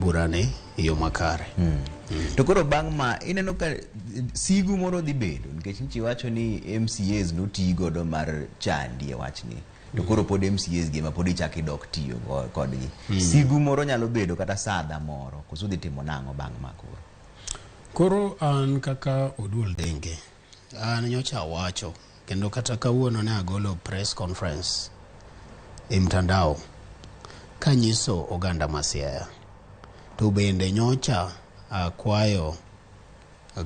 Burani e yo makare. To koro bang' ma ineno ka sigu moro dhi bedo nikech nchi wacho ni MCAs noti godo mar chandi e wachni. To koro pod MCAs gi ema pod ichak idok tiyo kodgi. Sigu moro nyalo bedo kata sadha moro koso dhi timo nang'o bang' ma koro? Koro an kaka Oduol Denge, an nyocha awacho kendo kata kawuono ne agolo press conference e mtandao kanyiso oganda ma Siaya. To bende nyocha akwayo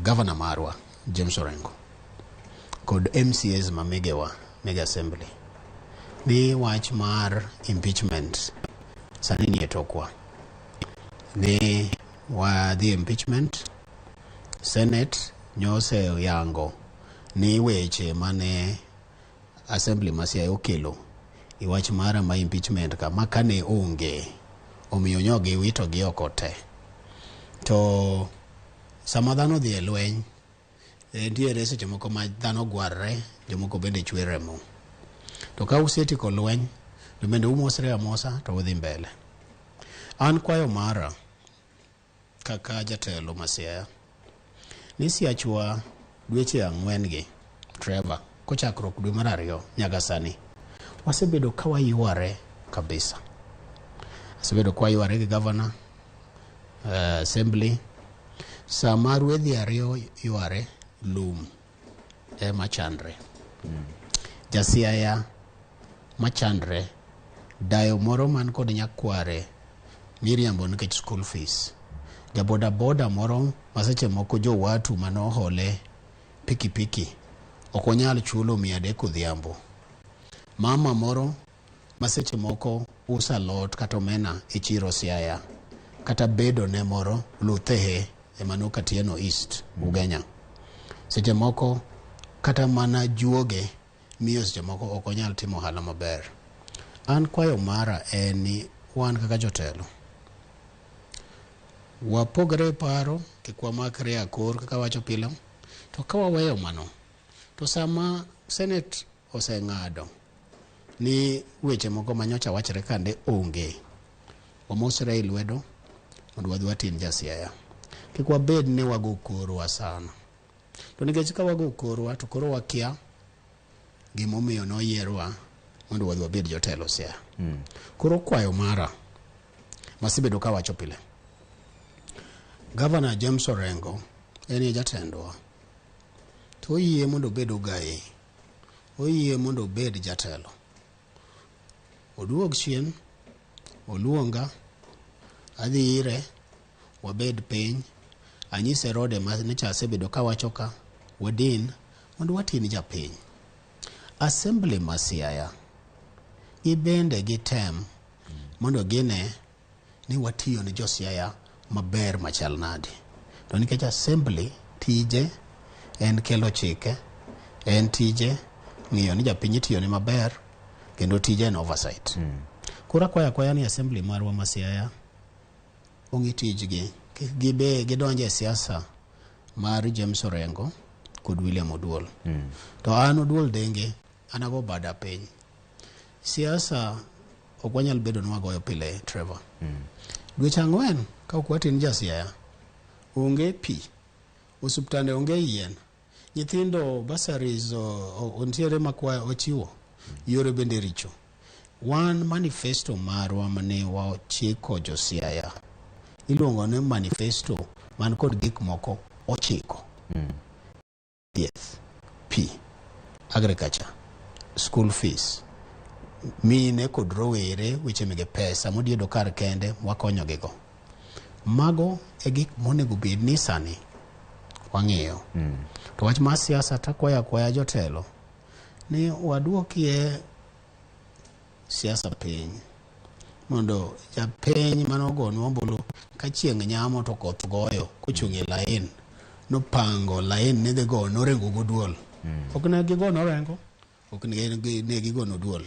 gavana marwa James Orengo kod MCAs ma megewa mege assembly ni wach mar impeachment sani nie tokwa ni wadhi impeachment. Senate nyoseyango ni weche mane assembly ma Siaya okelo e wach mara ma impeachment ka ma kane onge omiyo nyo giwito gi oko te. To sama dhano odhi e lweny, nitiere seche moko ma dhano gwarre, jomoko bende chwer remo. To ka usetieko lweny, to bende umosre amosa to udhi mbele. An kwayo mara kaka jatelo ma Siaya ni siachwa dweche 4 gi Trevor kochakruok dwe mar 2 nyaka sani wasebedo ka wayware kabisa. Asebedo ka wayware gi governor, assembly. Sama ruedhi 2 yware, lum ema chandre. Jasiaya machandre, dayo moro man kod nyakware miriambo nikech school fees, jaboda boda moro ma seche moko jowatu manohole pikipiki ok onyal chulo 300 odhiambo, mama moro ma seche moko uso alot kata omena e chiro Siaya, kata bedo ne moro Luthehe e mano Katieno East, Ugenya. Seche moko kata mana juoge miyo seche moko ok onyal timo ohala maber. An kwayo mara en ni wan kaka jotelo wapogre e paro, kik wamakre e akor kaka wacho pile, to ka waweyo mano to sama Senate oseng'ado ni weche moko manyocha wachre kande onge, wamosre e lwedo mondo wadhi watim ja Siaya. Kik wabed ni wago korwa sana. To nikech ka wago korwa to koro wakia gimomiyo noyierwa mondo wadhi wabed jotelo Siaya. Koro kwayo mara masebedo kawacho pile, Governor James Orengo en e jatendwa, to oyie mondo obed ogaye, oyie mondo obed jatelo. Oduog chien, oluonga, adhi ire, wabed piny, anyise rode ma nyocha asebedo kawacho ka, wadin mondo watin japiny. Assembly ma Siaya, gibende gitem mondo gine ni watiyo ne jo Siaya maber machal nade. To nikech assembly tije en kelo chike, en tije ng'iyo ni japiny itiyone maber, kendo tije en oversight. Koro akwayo akwaya ni assembly marwa ma Siaya ong'i tijgi, kik gibe gidonje e siasa mar James Orengo kod William Oduol. To an Oduol Denge, an ago bada piny. Siasa ok wanyal bedo ni wagoyo pile, Trevor. Dweche 4 ka ok watin ja Siaya, onge pi, osuptande onge yien, nyithindo bursaries nitiere makwa ochiwo, yore bende richo. Wan manifesto marwa mane wachiko jo Siaya iluongo ni manifesto man kod gik moko 9. Thieth, pi, agriculture, school fees, mine kod rowere, weche mege pesa modiedo kar kende wakonyogigo. Mago e gik monego bed ni sani wang'iyo. To wach mar siasa takwayo akwaya jotelo ni waduokie siasa piny mondo japiny manogonwa ombulu ka chieng' nyamo to koth goyo kochung' e lain nopango lain ni dhi go norengo goduol. Ok ne gigo norengo, ok ne gigo noduol,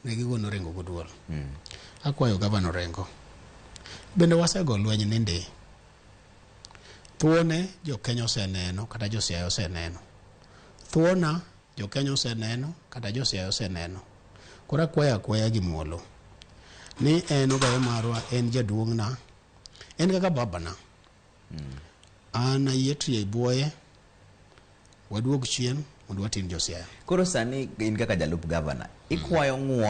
ne gigo norengo goduol. Akwayo gavana Orengo bende wasego lweny ni ndi thuone jo Kenya oseneno kata jo Siaya oseneno thuona jo Kenya oseneno kata jo Siaya oseneno. Koro akwayo akwaya gi muolo ni en ogayo marwa, en jaduong'na, En kaka babana. An ayie tiyo e bwoye, waduog chien mondo watim jo Siaya. Koro sani in kaka jalup gavana, ikwayo ng'uono.